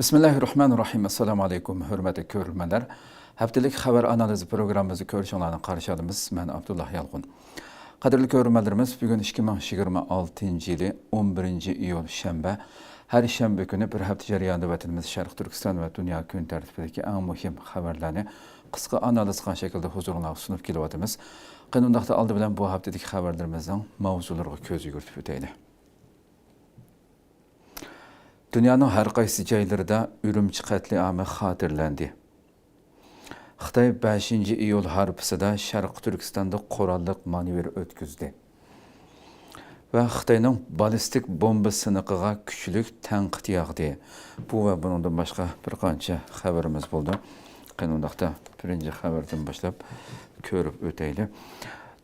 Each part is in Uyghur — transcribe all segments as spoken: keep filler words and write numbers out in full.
بىسمىللاھىررەھمانىررەھىم. ئەسسالامۇ ئەلەيكۇم، ھۆرمەتلىك كۆرۈرمەنلەر. ھەپتىلىك خەۋەر ئانالىزى پروگراممىمىزنى كۆرۈشۈڭلارنى قارشى ئالىمىز. مەن ئابدۇللا يالقۇن. قەدىرلىك كۆرۈرمەنلىرىمىز، بۈگۈن ئىككى مىڭ يىگىرمە ئالتىنچى يىلى ئون بىرىنچى ئىيۇل شەنبە. ھەر شەنبە كۈنى بىر ھەپتە جەريانىدا ۋەتىنىمىز شەرقىي تۈركىستان ۋە دۇنيا كۈن تەرتىپىدىكى ئەڭ مۇھىم خەۋەرلەرنى قىسقا ئانالىز قىلغان شەكىلدە ھۇزۇرۇڭلارغا سۇنۇپ كېلىۋاتىمىز. قېنى ئۇنداقتا ئالدى بىلەن بۇ ھەپتىدىكى خەۋەرلىرىمىزنىڭ ماۋزۇلىرىغا كۆز يۈگۈرتۈپ ئۆتەيلى. دۇنيانىڭ ھەر قايسى جايلىرىدا ئۈرۈمچى قەتلىئامى خاتىرىلەندى. خىتاي بەشىنچى ئىيۇل ھارپىسىدا شەرقىي تۈركىستاندا قوراللىق مانېۋىر ئۆتكۈزدى ۋە خىتاينىڭ بالىستىك بومبا سىنىقىغا كۈچلۈك تەنقىد ياغدى. بۇ ۋە بۇنىڭدىن باشقا بىر قانچە خەۋىرىمىز بولدى. قېنى ئۇنداقتا بىرىنچى خەۋەردىن باشلاپ كۆرۈپ ئۆتەيلى.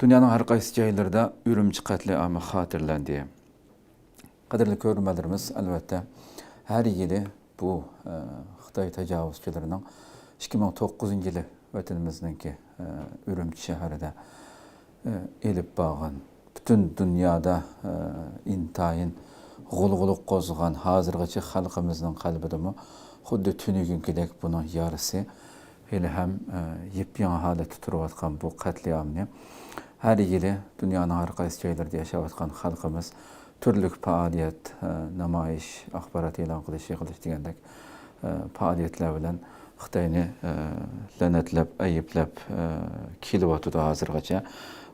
دۇنيانىڭ ھەر قايسى جايلىرىدا ئۈرۈمچى قەتلىئامى خاتىرىلەندى. قەدىرلىك كۆرۈرمەنلىرىمىز، ئەلۋەتتە، ھەر يىلى بۇ، ئە، خىتاي تاجاۋۇزچىلىرىنىڭ ئىككى مىڭ توققۇزىنچى يىلى ۋەتىنىمىزنىڭكى، ئە، ئۈرۈمچى شەھىرىدە، ئە، ئېلىپ بارغان، پۈتۈن دۇنيادا، ئە، ئىنتايىن غۇلغۇلا قوزغىغان، ھازىرغىچە خەلقىمىزنىڭ قەلبىدىمۇ خۇددى تۈنۈگۈنكىدەك بۇنىڭ يارىسى ھېلىھەم، ئە، يېپيېڭى ھالەتتە تۇرۇۋاتقان بۇ قەتلىئامنى ھەر يىلى دۇنيانىڭ ھەر قايسى جايلىرىدا ياشاۋاتقان خەلقىمىز تۈرلۈك پائالىيەت، ئە، نامايىش، ئاخبارات ئېلان قىلىش، يىغىلىش دېگەندەك، ئە، پائالىيەتلەر بىلەن خىتاينى، ئە، لەنەتلەپ، ئەيىبلەپ، ئە، كېلىۋاتىدۇ ھازىرغىچە.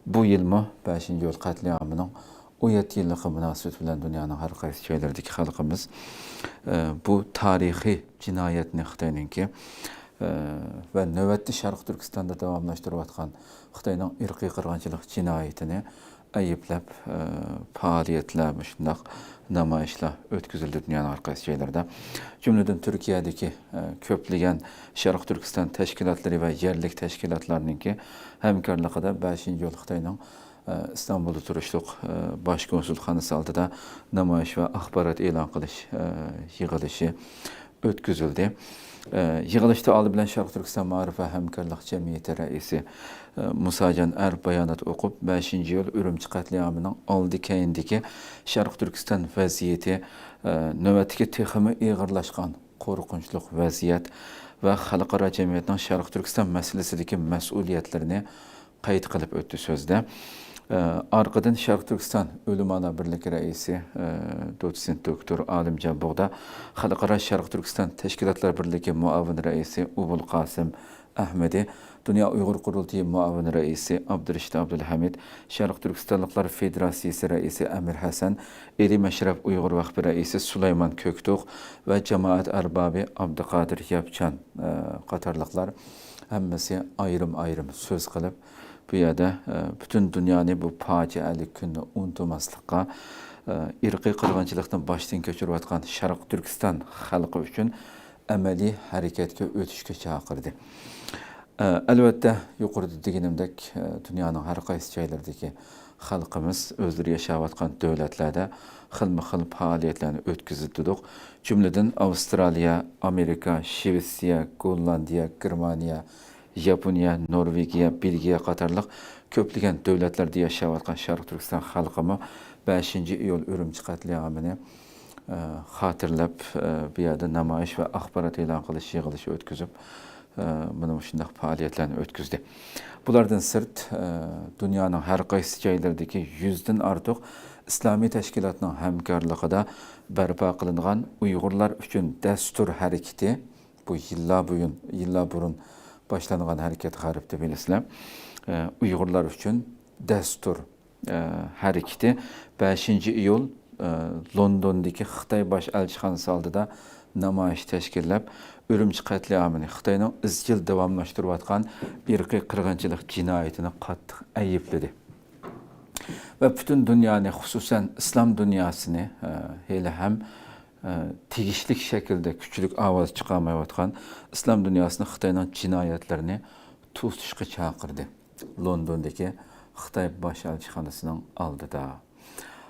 بۇ يىلمۇ بەشىنچى ئىيۇل قەتلىئامىنىڭ ئون يەتتە يىللىقى مۇناسىۋىتى بىلەن دۇنيانىڭ ھەر قايسى جايلىرىدىكى خەلقىمىز، ئە، بۇ تارىخىي جىنايەتنى خىتاينىڭكى، ئە، ۋە نۆۋەتتە شەرقىي تۈركىستاندا داۋاملاشتۇرۇۋاتقان خىتاينىڭ ئىرقىي قىرغىنچىلىق جىنايىتىنى ئەيىبلەپ، ئە، پائالىيەتلەر، مۇشۇنداق نامايىشلار ئۆتكۈزۈلدى دۇنيانىڭ ھەر قايسى جايلىرىدا. جۈملىدىن تۈركىيەدىكى، ئە، كۆپلىگەن شەرقىي تۈركىستان تەشكىلاتلىرى ۋە يەرلىك تەشكىلاتلارنىڭكى ھەمكارلىقىدا بەشىنچى ئىيۇل خىتاينىڭ، ئە، ئىستانبۇلدا تۇرۇشلۇق، ئە، باش كونسۇلخانىسى ئالدىدا نامايىش ۋە ئاخبارات ئېلان قىلىش، ئە، يىغىلىشى ئۆتكۈزۈلدى. ئە، يىغىلىشتا ئالدى بىلەن شەرقىي تۈركىستان مائارىپ ۋە ھەمكارلىق جەمئىيىتى رەئىسى، ئە، مۇساجان ئەر بايانات ئوقۇپ، بەشىنچى ئىيۇل ئۈرۈمچى قەتلىئامىنىڭ ئالدى كەينىدىكى شەرقىي تۈركىستان ۋەزىيىتى، ئە، نۆۋەتتىكى تېخىمۇ ئېغىرلاشقان قورقۇنچلۇق ۋەزىيەت ۋە خەلقئارا جەمئىيەتنىڭ شەرقىي تۈركىستان مەسىلىسىدىكى مەسئۇلىيەتلىرىنى قەيت قىلىپ ئۆتتى سۆزىدە. ئە، ئارقىدىن شەرقىي تۈركىستان ئۆلىمالار بىرلىكى رەئىسى، ئە، دوتسېنت دوكتور ئالىمجان بۇغدا، خەلقئارا شەرقىي تۈركىستان تەشكىلاتلار بىرلىكى مۇئاۋىن رەئىسى ئوبۇل قاسىم ئەھمىدى، دۇنيا ئۇيغۇر قۇرۇلتىيى مۇئاۋىن رەئىسى ئابدۇرېشىت ئابدۇلھەمىد، شەرقىي تۈركىستانلىقلار فېدېراتسىيىسى رەئىسى ئەمىر ھەسەن، ئىلى مەشرەپ ئۇيغۇر ۋەقپى رەئىسى سۇلايمان كۆكتوغ ۋە جامائەت ئەربابى ئابدۇقادىر ياپچان، ئە، قاتارلىقلار ھەممىسى ئايرىم-ئايرىم سۆز قىلىپ، بۇ يەردە، ئە، پۈتۈن دۇنيانى بۇ پاجىئەلىك كۈننى ئۇنتۇماسلىققا، ئە، ئىرقىي قىرغىنچىلىقنى باشتىن كەچۈرۈۋاتقان شەرقىي تۈركىستان خەلقى ئۈچۈن ئەمەلىي ھەرىكەتكە ئۆتۈشكە چاقىردى. ئە، ئەلۋەتتە، يۇقىرىدا دېگىنىمدەك، ئە، دۇنيانىڭ ھەر قايسى جايلىرىدىكى خەلقىمىز ئۆزلىرى ياشاۋاتقان دۆلەتلەردە خىلمۇ خىل پائالىيەتلەرنى ئۆتكۈزدۇق. جۈملىدىن ئاۋسترالىيە، ئامېرىكا، شىۋېتسىيە، گوللاندىيە، گېرمانىيە، ياپونىيە، نورۋېگىيە، بېلگىيە قاتارلىق كۆپلىگەن دۆلەتلەردە ياشاۋاتقان شەرقىي تۈركىستان خەلقىمۇ بەشىنچى ئىيۇل ئۈرۈمچى قەتلىئامىنى، ئە، خاتىرىلەپ، ئە، بۇ يەردە نامايىش ۋە ئاخبارات ئېلان قىلىش يىغىلىشى ئۆتكۈزۈپ، ئە، مانا مۇشۇنداق پائالىيەتلەرنى ئۆتكۈزدى. بۇلاردىن سىرت، ئە، دۇنيانىڭ ھەر قايسى جايلىرىدىكى يۈزدىن ئارتۇق ئىسلامىي تەشكىلاتنىڭ ھەمكارلىقىدا بەرپا قىلىنغان ئۇيغۇرلار ئۈچۈن دەستۇر ھەرىكىتى، بۇ يىللار بۇيۇن، يىللار بۇرۇن باشلانغان ھەرىكەت غەربتە بىلىسىلەر. ئە، ئۇيغۇرلار ئۈچۈن دەستۇر، ئە، ھەرىكىتى بەشىنچى ئىيۇل، ئە، لوندوندىكى خىتاي باش ئەلچىخانىسى ئالدىدا نامايىش تەشكىللەپ، ئۈرۈمچى قەتلىئامىنى، خىتاينىڭ ئىزچىل داۋاملاشتۇرۇۋاتقان ئىرقىي قىرغىنچىلىق جىنايىتىنى قاتتىق ئەيىبلىدى. ۋە پۈتۈن دۇنيانى، خۇسۇسەن ئىسلام دۇنياسىنى، ئە، ھېلىھەم، ئە، تېگىشلىك شەكىلدە كۈچلۈك ئاۋاز چىقارمايۋاتقان ئىسلام دۇنياسىنى خىتاينىڭ جىنايەتلىرىنى توسۇشقا چاقىردى. لوندوندىكى خىتاي باش ئەلچىخانىسىنىڭ ئالدىدا.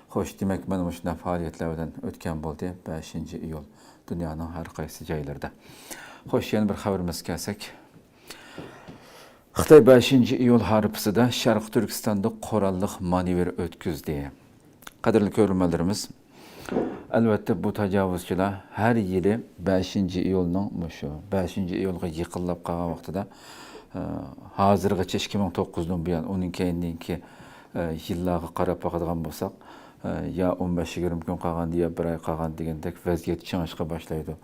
خوش، دېمەك، مانا مۇشۇنداق پائالىيەتلەر بىلەن ئۆتكەن بولدى بەشىنچى ئىيۇل دۇنيانىڭ ھەر قايسى جايلىرىدا. خوش، يەنە بىر خەۋىرىمىزگە كەلسەك. خىتاي بەشىنچى ئىيۇل ھارپىسىدا شەرقىي تۈركىستاندا قوراللىق مانېۋىر ئۆتكۈزدى. قەدىرلىك كۆرۈرمەنلىرىمىز، ئەلۋەتتە، بۇ تاجاۋۇزچىلار ھەر يىلى بەشىنچى ئىيۇلنىڭ، مۇشۇ بەشىنچى ئىيۇلغا يېقىنلاپ قالغان ۋاقتىدا، ئە، ھازىرغىچە، ئىككى مىڭ توققۇزدىن بۇيان، ئۇنىڭ كەينىدىكى، ئە، يىللارغا قاراپ باقىدىغان بولساق، ئە، يا ئون بەش يىگىرمە كۈن قالغان، يا بىر ئاي قالغان دېگەندەك ۋەزىيەت چىڭىشقا باشلايدۇ.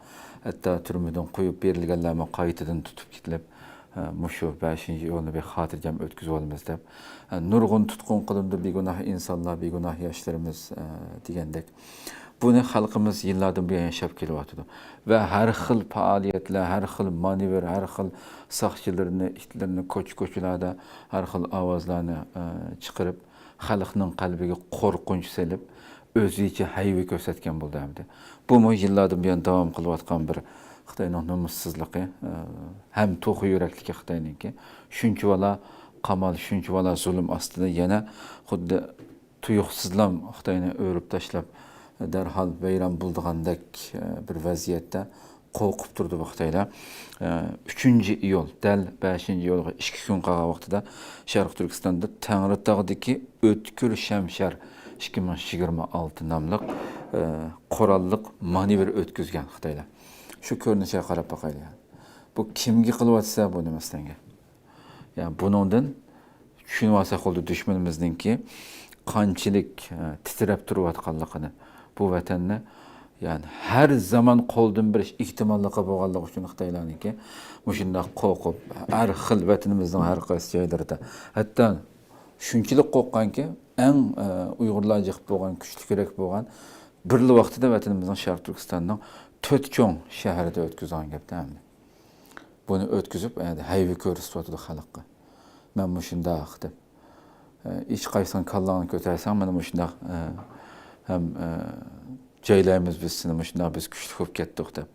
ھەتتا تۈرمىدىن قويۇپ بېرىلگەنلەرمۇ قايتىدىن تۇتۇپ كېتىلىپ، ئە، مۇشۇ بەشىنچى ئىيۇلنى بىر خاتىرجەم ئۆتكۈزۈۋالىمىز دەپ، ئە، نۇرغۇن تۇتقۇن قىلىنىدۇ، بىگۇناھ ئىنسانلار، بىگۇناھ ياشلىرىمىز، ئە، دېگەندەك. بۇنى خەلقىمىز يىللاردىن بۇيان ياشاپ كېلىۋاتىدۇ. ۋە ھەر خىل پائالىيەتلەر، ھەر خىل مانېۋىر، ھەر خىل ساقچىلىرىنى، ئىتلىرىنى كوچا-كوچىلاردا ھەر خىل ئاۋازلارنى، ئە، چىقىرىپ، خەلقنىڭ قەلبىگە قورقۇنچ سېلىپ، ئۆزىچە ھەيۋە كۆرسەتكەن بولدى ئەمدى. بۇمۇ يىللاردىن بۇيان داۋام قىلىۋاتقان بىر خىتاينىڭ نومۇسسىزلىقى، ئە، ھەم توخۇ يۈرەكلىكى خىتاينىڭكى. شۇنچىۋالا قامال، شۇنچىۋالا زۇلۇم ئاستىدا يەنە خۇددى تۇيۇقسىزلام خىتاينى ئۆرۈپ تاشلاپ، دەرھال ۋەيران بولىدىغاندەك، ئە، بىر ۋەزىيەتتە قورقۇپ تۇرىدۇ بۇ خىتايلار. ئە، ئۈچىنچى ئىيۇل، دەل بەشىنچى ئىيۇلغا ئىككى كۈن قالغان ۋاقتىدا شەرقىي تۈركىستاندا تەڭرىتاغدىكى ئۆتكۈر شەمشەر ئىككى مىڭ يىگىرمە ئالتە ناملىق، ئە، قوراللىق مانېۋىر ئۆتكۈزگەن خىتايلار. شۇ كۆرۈنۈشىگە قاراپ باقايلى. بۇ كىمگە قىلىۋاتىسە بۇنى، مەسىلەنگە؟ يا بۇنىڭدىن چۈشىنىۋالساق بولىدۇ، دۈشمىنىمىزنىڭكى قانچىلىك، ئە، تىترەپ تۇرۇۋاتقانلىقىنى، بۇ ۋەتەننى، يەنى، ھەر زامان قولدىن بېرىش ئېھتىماللىقى بولغانلىقى ئۈچۈن خىتايلارنىڭكى مۇشۇنداق قورقۇپ، ھەر خىل ۋەتىنىمىزنىڭ ھەر قايسى جايلىرىدا، ھەتتا شۇنچىلىك قورققانكى، ئەڭ، ئە، ئۇيغۇرلار جىق بولغان، كۈچلۈكرەك بولغان، بىرلا ۋاقتىدا ۋەتىنىمىزنىڭ شەرقىي تۈركىستاننىڭ تۆت چوڭ شەھىرىدە ئۆتكۈزگەن گەپتە ئەمدى. بۇنى ئۆتكۈزۈپ، ئەدە ھەيۋە كۆرسىتىۋاتىدۇ خەلققە. مەن مۇشۇنداق دەپ. ئە، ھېچقايسىڭ كاللاڭنى كۆتەرسەڭ، مانا مۇشۇنداق، ئە، ھەم، ئە، جايلايمىز بىز سېنى، مۇشۇنداق بىز كۈچلۈك بولۇپ كەتتۇق دەپ.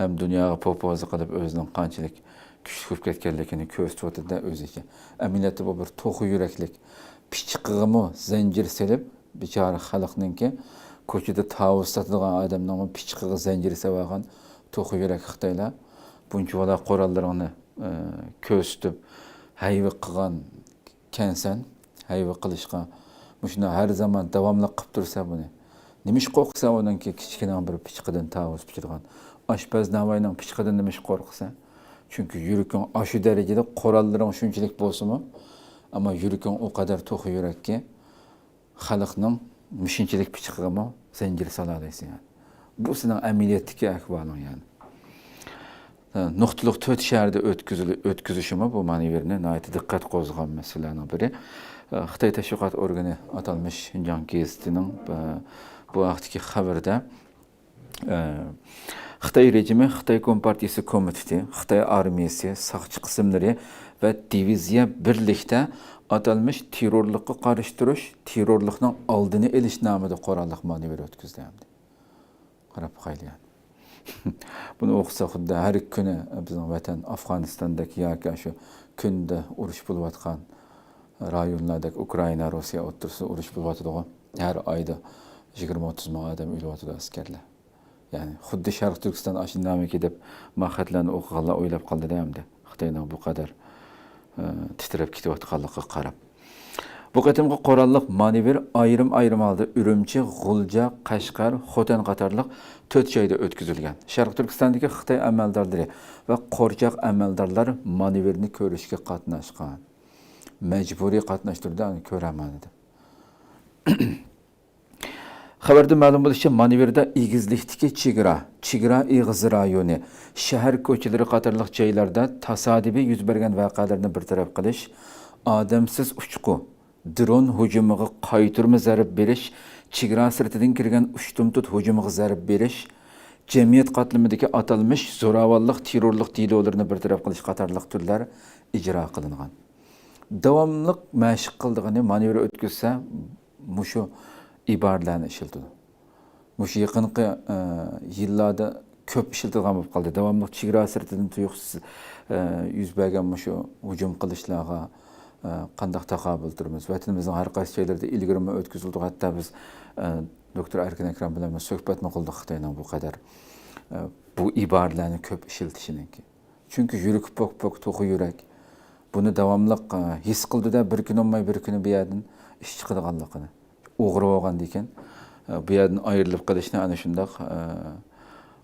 ھەم دۇنياغا پوپوزا قىلىپ ئۆزىنىڭ قانچىلىك كۈچلۈك بولۇپ كەتكەنلىكىنى كۆرسىتىۋاتىدۇ-دە ئۆزىچە. ئەمەلىيەتتە بۇ بىر توخۇ يۈرەكلىك، پىچىقىغىمۇ زەنجىر سېلىپ، بىچارە خەلقنىڭكى كوچىدا تاۋۇز ساتىدىغان ئادەمنىڭمۇ پىچىقىغا زەنجىر سېلىۋالغان توخۇ يۈرەك خىتايلار. بۇنچىۋالا قوراللىرىڭنى، ئە، كۆرسىتىپ، ھەيۋە قىلغان كەنسەن، ھەيۋە قىلىشقا مۇشۇنداق ھەر زامان داۋاملىق قىلىپ تۇرسا بۇنى. نېمىش قورقىسەن ئۇنىڭكى كىچىككىنە بىر پىچىقىدىن، تاۋۇز پىچىرىغان ئاشپەز ناۋاينىڭ پىچىقىدىن نېمىش قورقىسەن؟ چۈنكى يۈرىكىڭ ئاشۇ دەرىجىدە، قوراللىرىڭ شۇنچىلىك بولسىمۇ، ئەمما يۈرىكىڭ ئۇ قەدەر توخۇ يۈرەككى، خەلقنىڭ مۇشۇنچىلىك پىچىقىغىمۇ زەنجىر سالالايسەن، يەنى. بۇ سېنىڭ ئەمەلىيەتتىكى ئەھۋالىڭ، يەنى. نۇقتىلىق تۆت شەھەردە ئۆتكۈزۈل-، ئۆتكۈزۈشىمۇ بۇ مانېۋىرنى ناھايىتى دىققەت قوزغىغان مەسىلىلەرنىڭ بىرى. خىتاي تەشۋىقات ئورگىنى ئاتالمىش شىنجاڭ گېزىتىنىڭ، بۇ ھەقتىكى خەۋىرىدە، خىتاي رېجىمى، خىتاي كومپارتىيىسى كومىتېتى، خىتاي ئارمىيىسى، ساقچى قىسىملىرى ۋە دىۋىزىيە بىرلىكتە ئاتالمىش تېررورلۇققا قارشى تۇرۇش، تېررورلۇقنىڭ ئالدىنى ئېلىش نامىدا قوراللىق مانېۋىر ئۆتكۈزدى ئەمدى. قاراپ باقايلى، يەنى. بۇنى ئوقۇسا، خۇددى ھەر كۈنى بىزنىڭ ۋەتەن ئافغانىستاندەك ياكى شۇ كۈندە ئۇرۇش بولۇۋاتقان رايونلاردەك، ئۇكرائىنا، روسىيە ئوتتۇرىسىدا ئۇرۇش بولۇۋاتىدىغۇ. ھەر ئايدا يىگىرمە ئوتتۇز مىڭ ئادەم ئۆلۈۋاتىدۇ، ئەسكەرلەر. يەنى خۇددى شەرقىي تۈركىستان ئاشۇنداقمىكىن دەپ، ما خەتلەرنى ئوقۇغانلار ئويلاپ قالدى-دە ئەمدى. خىتاينىڭ بۇ قەدەر، ئە، تىترەپ كېتىۋاتقانلىقىغا قاراپ. بۇ قېتىمقى قوراللىق مانېۋىر ئايرىم-ئايرىم ھالدا ئۈرۈمچى، غۇلجا، قەشقەر، خوتەن قاتارلىق تۆت جايدا ئۆتكۈزۈلگەن. شەرقىي تۈركىستاندىكى خىتاي ئەمەلدارلىرى ۋە قورچاق ئەمەلدارلار مانېۋىرنى كۆرۈشكە قاتناشقان. مەجبۇرىي قاتناش تۈرىدە ئۇنى كۆرەلمىدى. خەۋەردىن مەلۇم بولۇشىچە، مانېۋىردا ئېگىزلىكتىكى چېگرا، چېگرا ئېغىزى رايونى، شەھەر كوچىلىرى قاتارلىق جايلاردا تاسادىپىي يۈز بەرگەن ۋەقەلەرنى بىر تەرەپ قىلىش، ئادەمسىز ئۇچقۇ، درون ھۇجۇمىغا قايتۇرما زەربە بېرىش، چېگرا سىرتىدىن كىرگەن ئۇشتۇمتۇت ھۇجۇمىغا زەربە بېرىش، جەمئىيەت قاتلىمىدىكى ئاتالمىش زوراۋانلىق، تېررورلۇق دېلولىرىنى بىر تەرەپ قىلىش قاتارلىق تۈرلەر ئىجرا قىلىنغان. داۋاملىق مەشىق قىلىدىغىنى، مانېۋىر ئۆتكۈزسە، مۇشۇ ئىبارىلەرنى ئىشلىتىدۇ. مۇشۇ يېقىنقى، ئە، يىللاردا كۆپ ئىشلىتىدىغان بولۇپ قالدى. داۋاملىق چېگرا سىرتىدىن تۇيۇقسىز، ئە، يۈز بەرگەن مۇشۇ ھۇجۇم قىلىشلارغا، ئە، قانداق تاقابىل تۇرىمىز؟ ۋەتىنىمىزنىڭ ھەر قايسى جايلىرىدا ئىلگىرىمۇ ئۆتكۈزۈلدى. ھەتتا بىز، ئە، دوكتور ئەركىن ئەكرەم بىلەن سۆھبەتمۇ قىلدۇق خىتاينىڭ بۇ قەدەر، ئە، بۇ ئىبارىلەرنى كۆپ ئىشلىتىشىنىڭكى. چۈنكى يۈرىكى پوك-پوك، توخۇ يۈرەك. بۇنى داۋاملىق، ئە، ھېس قىلدى-دە، بىر كۈنى بولماي بىر كۈنى بۇ يەردىن ئىش چىقىدىغانلىقىنى. ئوغرى بولغاندىكىن، ئە، بۇ يەردىن ئايرىلىپ قېلىشنى ئەنە شۇنداق، ئە،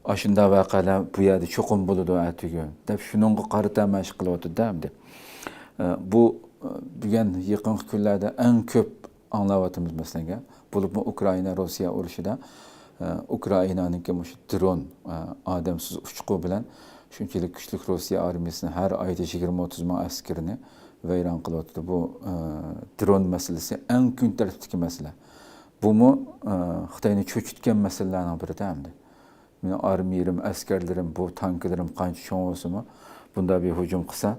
ئاشۇنداق ۋەقەلەر بۇ يەردە چوقۇم بولىدۇ ئەتىگۈن دەپ شۇنىڭغا قارىتا مەشىق قىلىۋاتىدۇ-دە ئەمدى. ئە، بۇ، ئە، بۈگۈن يېقىنقى كۈنلەردە ئەڭ كۆپ ئاڭلاۋاتىمىز مەسىلەنگە. بولۇپمۇ ئۇكرائىنا، روسىيە ئۇرۇشىدا، ئە، ئۇكرائىنانىڭكى مۇشۇ درون، ئە، ئادەمسىز ئۇچقۇ بىلەن شۇنچىلىك كۈچلۈك روسىيە ئارمىيىسىنى ھەر ئايدا يىگىرمە ئوتتۇز مىڭ ئەسكىرىنى ۋەيران قىلىۋاتىدۇ. بۇ، ئە، درون مەسىلىسى ئەڭ كۈن تەرتىپتىكى مەسىلە. بۇمۇ، ئە، خىتاينى چۆچۈتكەن مەسىلىلەرنىڭ بىرىدە ئەمدى. مېنىڭ ئارمىيەم، ئەسكەرلىرىم، بۇ تانكىلىرىم قانچە چوڭ بولسىمۇ، بۇنداق بىر ھۇجۇم قىلسا،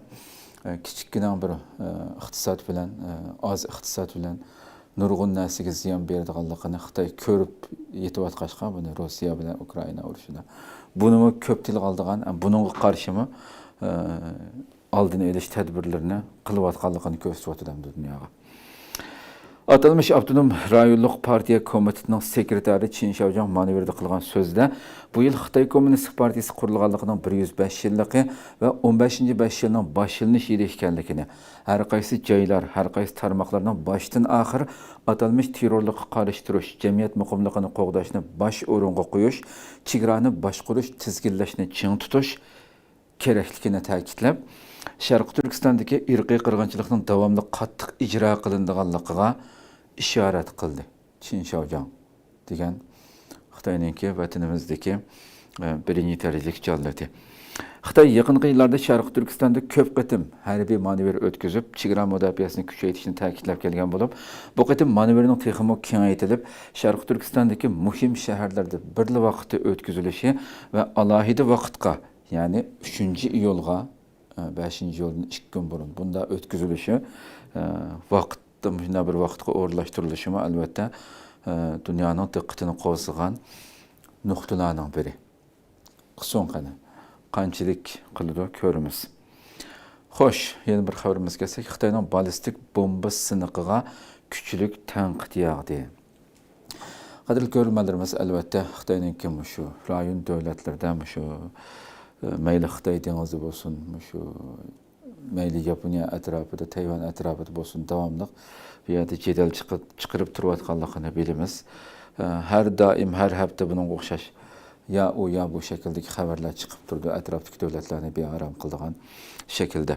ئە، كىچىككىنە بىر، ئە، ئىقتىساد بىلەن، ئە، ئاز ئىقتىساد بىلەن نۇرغۇن نەرسىگە زىيان بېرىدىغانلىقىنى خىتاي كۆرۈپ يېتىۋاتقاچقا، بۇنى روسىيە بىلەن ئۇكرائىنا ئۇرۇشىدا. بۇنىمۇ كۆپ تىلغا ئالىدىغان، ئە، بۇنىڭغا قارشىمۇ، ئە، ئالدىنى ئېلىش تەدبىرلىرىنى قىلىۋاتقانلىقىنى كۆرسىتىۋاتىدۇ ئەمدى دۇنياغا. ئاتالمىش ئاپتونوم رايونلۇق پارتىيە كومىتېتىنىڭ سېكرېتارى چىن شياۋجياڭ مانېۋىردا قىلغان سۆزىدە، بۇ يىل خىتاي كوممۇنىست پارتىيىسى قۇرۇلغانلىقىنىڭ بىر يۈز بەش يىللىقى ۋە ئون بەشىنچى بەش يىلنىڭ باشلىنىش يىلى ئىكەنلىكىنى، ھەر قايسى جايلار، ھەر قايسى تارماقلارنىڭ باشتىن ئاخىر ئاتالمىش تېررورلۇققا قارشى تۇرۇش، جەمئىيەت مۇقىملىقىنى قوغداشنى باش ئورۇنغا قويۇش، چېگرانى باشقۇرۇش، تىزگىنلەشنى چىڭ تۇتۇش، كېرەكلىكىنى تەكىتلەپ، شەرقىي تۈركىستاندىكى ئىرقىي قىرغىنچىلىقنىڭ داۋاملىق قاتتىق ئىجرا قىلىنىدىغانلىقىغا ئىشارەت قىلدى. چىن شياۋجياڭ دېگەن خىتاينىڭكى ۋەتىنىمىزدىكى، ئە، بىرىنچى دەرىجىلىك جاسۇسى. خىتاي يېقىنقى يىللاردا شەرقىي تۈركىستاندا كۆپ قېتىم ھەربىي مانېۋىر ئۆتكۈزۈپ، چېگرا مۇداپىئەسىنى كۈچەيتىشنى تەكىتلەپ كەلگەن بولۇپ، بۇ قېتىم مانېۋىرنىڭ تېخىمۇ كېڭەيتىلىپ، شەرقىي تۈركىستاندىكى مۇھىم شەھەرلەردە بىرلا ۋاقىتتا ئۆتكۈزۈلۈشى ۋە ئالاھىدە ۋاقىتقا، يەنى ئۈچىنچى ئىيۇلغا، ئە، بەشىنچى ئىيۇلدىن ئىككى كۈن بۇرۇن بۇنداق ئۆتكۈزۈلۈشى، ئە، ۋاقىتتا، مۇشۇنداق بىر ۋاقىتقا ئورۇنلاشتۇرۇلۇشىمۇ، ئەلۋەتتە، ئە، دۇنيانىڭ دىققىتىنى قوزغىغان نۇقتىلارنىڭ بىرى. قىسۇڭ قېنى، قانچىلىك قىلىدۇ، كۆرىمىز. خوش، يەنە بىر خەۋىرىمىزگە كەلسەك، خىتاينىڭ بالىستىك بومبا سىنىقىغا كۈچلۈك تەنقىد ياغدى. قەدىرلىك كۆرۈرمەنلىرىمىز، ئەلۋەتتە، خىتاينىڭكى مۇشۇ رايون دۆلەتلىرىدە، مۇشۇ، ئە، مەيلى خىتاي دېڭىزى بولسۇن، مۇشۇ مەيلى ياپونىيە ئەتراپىدا، تەيۋەن ئەتراپىدا بولسۇن، داۋاملىق بۇ يەردە جېدەل چىقىپ، چىقىرىپ تۇرۇۋاتقانلىقىنى بىلىمىز. ئە، ھەر دائىم، ھەر ھەپتە بۇنىڭغا ئوخشاش يا ئۇ، يا بۇ شەكىلدىكى خەۋەرلەر چىقىپ تۇرىدۇ، ئەتراپتىكى دۆلەتلەرنى بىئارام قىلىدىغان شەكىلدە.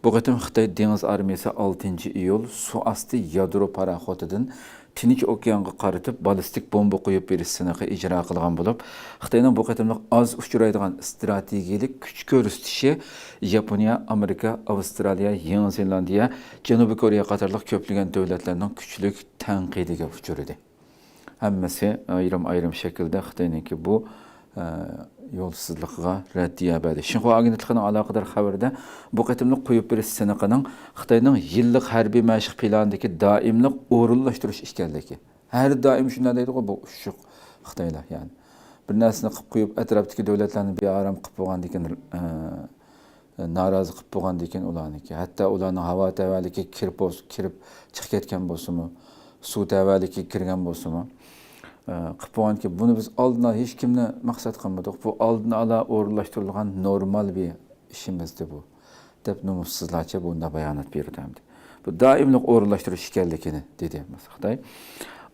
بۇ قېتىم خىتاي دېڭىز ئارمىيىسى ئالتىنچى ئىيۇل سۇ ئاستى يادرو پاراخوتىدىن تىنچ ئوكيانغا قارىتىپ بالىستىك بومبا قويۇپ بېرىش سىنىقى ئىجرا قىلغان بولۇپ، خىتاينىڭ بۇ قېتىملىق ئاز ئۇچرايدىغان ئىستراتېگىيەلىك كۈچ كۆرسىتىشى ياپونىيە، ئامېرىكا، ئاۋسترالىيە، يېڭى زېلاندىيە، جەنۇبىي كورېيە قاتارلىق كۆپلىگەن دۆلەتلەرنىڭ كۈچلۈك تەنقىدىگە ئۇچرىدى. ھەممىسى ئايرىم-ئايرىم شەكىلدە خىتاينىڭكى بۇ، ئە، يولسىزلىقىغا رەددىيە بەردى. شىنخۇا ئاگېنتلىقىنىڭ ئالاقىدار خەۋىرىدە، بۇ قېتىملىق قويۇپ بېرىش سىنىقىنىڭ خىتاينىڭ يىللىق ھەربىي مەشىق پىلانىدىكى دائىملىق ئورۇنلاشتۇرۇش ئىكەنلىكى. ھەر دائىم شۇنداق دەيدىغۇ، بۇ ئۇششۇق خىتايلار، يەنى. بىر نەرسىنى قىلىپ قويۇپ، ئەتراپتىكى دۆلەتلەرنى بىئارام قىلىپ بولغاندىن كېيىن، ئە، نارازى قىلىپ بولغاندىن كېيىن ئۇلارنىڭكى، ھەتتا ئۇلارنىڭ ھاۋا تەۋەلىكى كىرىپ بولسا، كىرىپ چىقىپ كەتكەن بولسىمۇ، سۇ تەۋەلىكى كىرگەن بولسىمۇ، ئە، قىلىپ بولغاندىن كېيىن، بۇنى بىز ئالدىن ئالا ھېچكىمنى مەقسەت قىلمىدۇق. بۇ ئالدىن ئالا ئورۇنلاشتۇرۇلغان نورمال بىر ئىشىمىزدى بۇ، دەپ نومۇسسىزلارچە بۇنداق بايانات بېرىدۇ ئەمدى. بۇ دائىملىق ئورۇنلاشتۇرۇش ئىكەنلىكىنى دېدى خىتاي.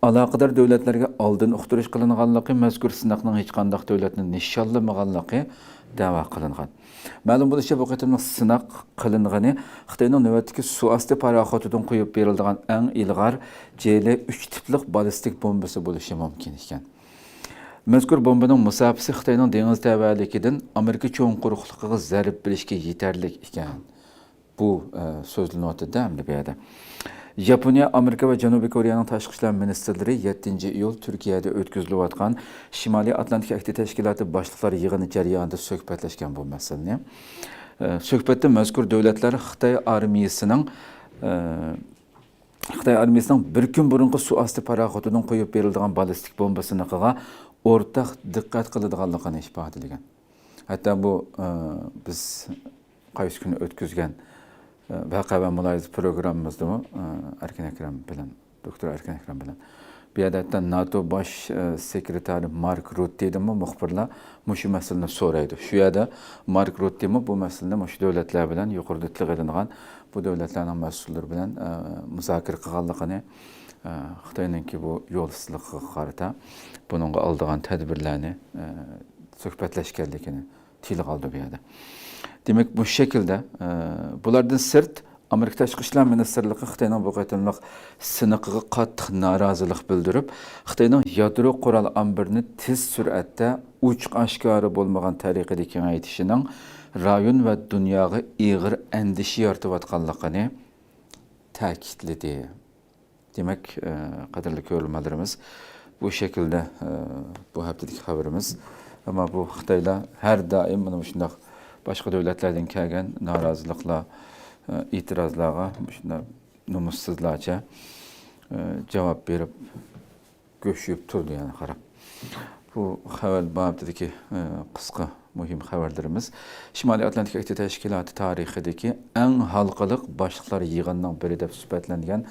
ئالاقىدار دۆلەتلەرگە ئالدىن ئۇقتۇرۇش قىلىنغانلىقى، مەزكۇر سىناقنىڭ ھېچقانداق دۆلەتنى نىشانلىمىغانلىقى دەۋا قىلىنغان. مەلۇم بولۇشىچە، بۇ قېتىملىق سىناق قىلىنغىنى خىتاينىڭ نۆۋەتتىكى سۇ ئاستى پاراخوتىدىن قويۇپ بېرىلىدىغان ئەڭ ئىلغار جې ئۈچ تىپلىق بالىستىك بومبىسى بولۇشى مۇمكىن ئىكەن. مەزكۇر بومبىنىڭ مۇساپىسى خىتاينىڭ دېڭىز تەۋەلىكىدىن ئامېرىكا چوڭ قۇرۇقلۇقىغا زەربە بېرىشكە يېتەرلىك ئىكەن. بۇ، ئە، سۆزلىنىۋاتىدۇ ئەمدى بۇ يەردە. ياپونىيە، ئامېرىكا ۋە جەنۇبىي كورېيەنىڭ تاشقى ئىشلار مىنىستىرلىرى يەتتىنچى ئىيۇل تۈركىيەدە ئۆتكۈزۈلۈۋاتقان شىمالىي ئاتلانتىك ئەھدى تەشكىلاتى باشلىقلار يىغىنى جەريانىدا سۆھبەتلەشكەن بۇ مەسىلىنى. ئە، سۆھبەتتە مەزكۇر دۆلەتلەر خىتاي ئارمىيىسىنىڭ، ئە، خىتاي ئارمىيىسىنىڭ بىر كۈن بۇرۇنقى سۇ ئاستى پاراخوتىدىن قويۇپ بېرىلىدىغان بالىستىك بومبا سىنىقىغا ئورتاق دىققەت قىلىدىغانلىقىنى ئىپادىلىگەن. ھەتتا بۇ، ئە، بىز قايسى كۈنى ئۆتكۈزگەن، ئە، ۋەقە ۋە مۇلاھىزە پروگراممىمىزدىمۇ، ئە، ئەركىن ئەكرەم بىلەن، دوكتور ئەركىن ئەكرەم بىلەن. بۇ يەردە ھەتتا ناتو باش، ئە، سېكرېتارى مارك رۇتتېدىنمۇ مۇخبىرلار مۇشۇ مەسىلىنى سورايدۇ. شۇ يەردە مارك رۇتتېمۇ بۇ مەسىلىنى مۇشۇ دۆلەتلەر بىلەن، يۇقىرىدا تىلغا ئېلىنغان بۇ دۆلەتلەرنىڭ مەسئۇللىرى بىلەن، ئە، مۇزاكىرە قىلغانلىقىنى، ئە، خىتاينىڭكى بۇ يولسىزلىقىغا قارىتا بۇنىڭغا ئالىدىغان تەدبىرلەرنى، ئە، سۆھبەتلەشكەنلىكىنى تىلغا ئالدى بۇ يەردە. دېمەك، بۇ شەكىلدە، ئە، بۇلاردىن سىرت، ئامېرىكا تاشقى ئىشلار مىنىستىرلىقى خىتاينىڭ بۇ قېتىملىق سىنىقىغا قاتتىق نارازىلىق بىلدۈرۈپ، خىتاينىڭ يادرو قورال ئامبىرىنى تېز سۈرئەتتە ئوچۇق ئاشكارا بولمىغان تەرىقىدە كېڭەيتىشىنىڭ رايون ۋە دۇنياغا ئېغىر ئەندىشە يارىتىۋاتقانلىقىنى تەكىتلىدى. دېمەك، ئە، قەدىرلىك كۆرۈرمەنلىرىمىز، بۇ شەكىلدە، ئە، بۇ ھەپتىدىكى خەۋىرىمىز. ئەمما بۇ خىتايلار ھەر دائىم مانا مۇشۇنداق باشقا دۆلەتلەردىن كەلگەن نارازىلىقلار، ئە، ئېتىرازلارغا مۇشۇنداق نومۇسسىزلارچە، ئە، جاۋاب بېرىپ، گۆش يۇيۇپ تۇرىدۇ، يەنە قاراپ. بۇ خەۋەر بابىتىدىكى، ئە، قىسقا مۇھىم خەۋەرلىرىمىز. شىمالىي ئاتلانتىك ئىتتىپاق تەشكىلاتى تارىخىدىكى ئەڭ ھالقىلىق باشلىقلار يىغىنىنىڭ بىرى دەپ سۈپەتلەنگەن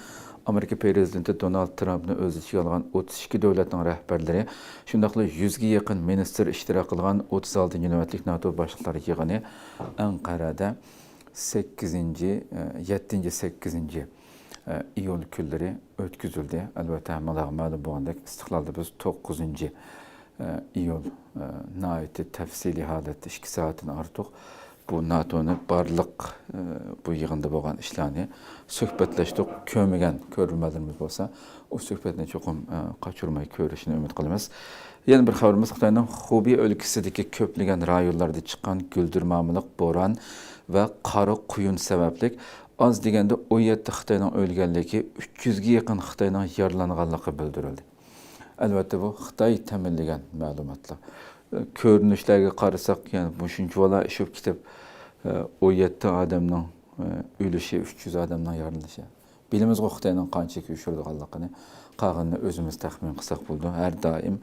ئامېرىكا پىرېزىدېنتى دونالد ترامپنى ئۆز ئىچىگە ئالغان ئوتتۇز ئىككى دۆلەتنىڭ رەھبەرلىرى، شۇنداقلا يۈزگە يېقىن مىنىستىر ئىشتىراك قىلغان ئوتتۇز ئالتىنچى نۆۋەتلىك ناتو باشلىقلار يىغىنى ئەنقەرەدە سەككىزىنچى، ئە، يەتتىنچى، سەككىزىنچى، ئە، ئىيۇل كۈنلىرى ئۆتكۈزۈلدى. ئەلۋەتتە، ھەممىڭلارغا مەلۇم بولغاندەك، ئىستىقلالدا بىز توققۇزىنچى، ئە، ئىيۇل، ئە، ناھايىتى تەپسىلىي ھالەتتە ئىككى سائەتتىن ئارتۇق بۇ ناتونى بارلىق، ئە، بۇ يىغىندا بولغان ئىشلارنى سۆھبەتلەشتۇق. كۆرمىگەن كۆرۈرمەنلىرىمىز بولسا، ئۇ سۆھبەتنى چوقۇم، ئە، قاچۇرماي كۆرۈشىنى ئۈمىد قىلىمىز. يەنە بىر خەۋىرىمىز، خىتاينىڭ خۇبېي ئۆلكىسىدىكى كۆپلىگەن رايونلاردا چىققان گۈلدۈرمامىلىق بوران ۋە قارا قۇيۇن سەۋەبلىك ئاز دېگەندە ئون يەتتە خىتاينىڭ ئۆلگەنلىكى، ئۈچ يۈزگە يېقىن خىتاينىڭ يارىلانغانلىقى بىلدۈرۈلدى. ئەلۋەتتە، بۇ خىتاي تەمىنلىگەن مەلۇماتلار. كۆرۈنۈشلەرگە قارىساق، يەنى مۇشۇنچىۋالا ئېشىپ كېتىپ، ئون يەتتە ئادەمنىڭ ئۆلۈشى، ئۈچ يۈز ئادەمنىڭ يارىلىنىشى. بىلىمىزغۇ خىتاينىڭ قانچىلىك يوشۇرىدىغانلىقىنى، قالغىنىنى ئۆزىمىز تەخمىن قىلساق بولىدۇ. ھەر دائىم،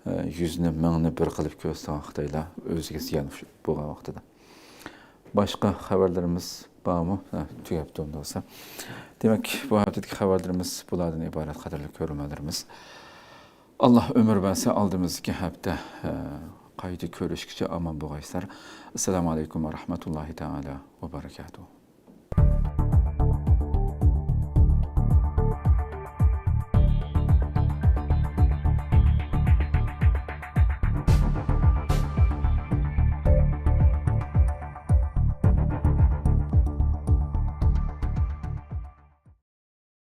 ئە، يۈزنى، مىڭنى بىر قىلىپ كۆرسىتىدىغان خىتايلار ئۆزىگە زىيان بولغان ۋاقتىدا. باشقا خەۋەرلىرىمىز بارمۇ؟ ھە، تۈگەپتۇ ئۇندىسا. دېمەك، بۇ ھەپتىدىكى خەۋەرلىرىمىز بۇلاردىن ئىبارەت، قەدىرلىك كۆرۈرمەنلىرىمىز. ئاللا ئۆمۈر بەرسە، ئالدىمىزدىكى ھەپتە، ئە، قايتا كۆرۈشكىچە ئامان بولغايسىلەر. ئەسسالامۇ ئەلەيكۇم ۋە رەھمەتۇللاھى تائالا ۋە بەرەكاتۇھۇ.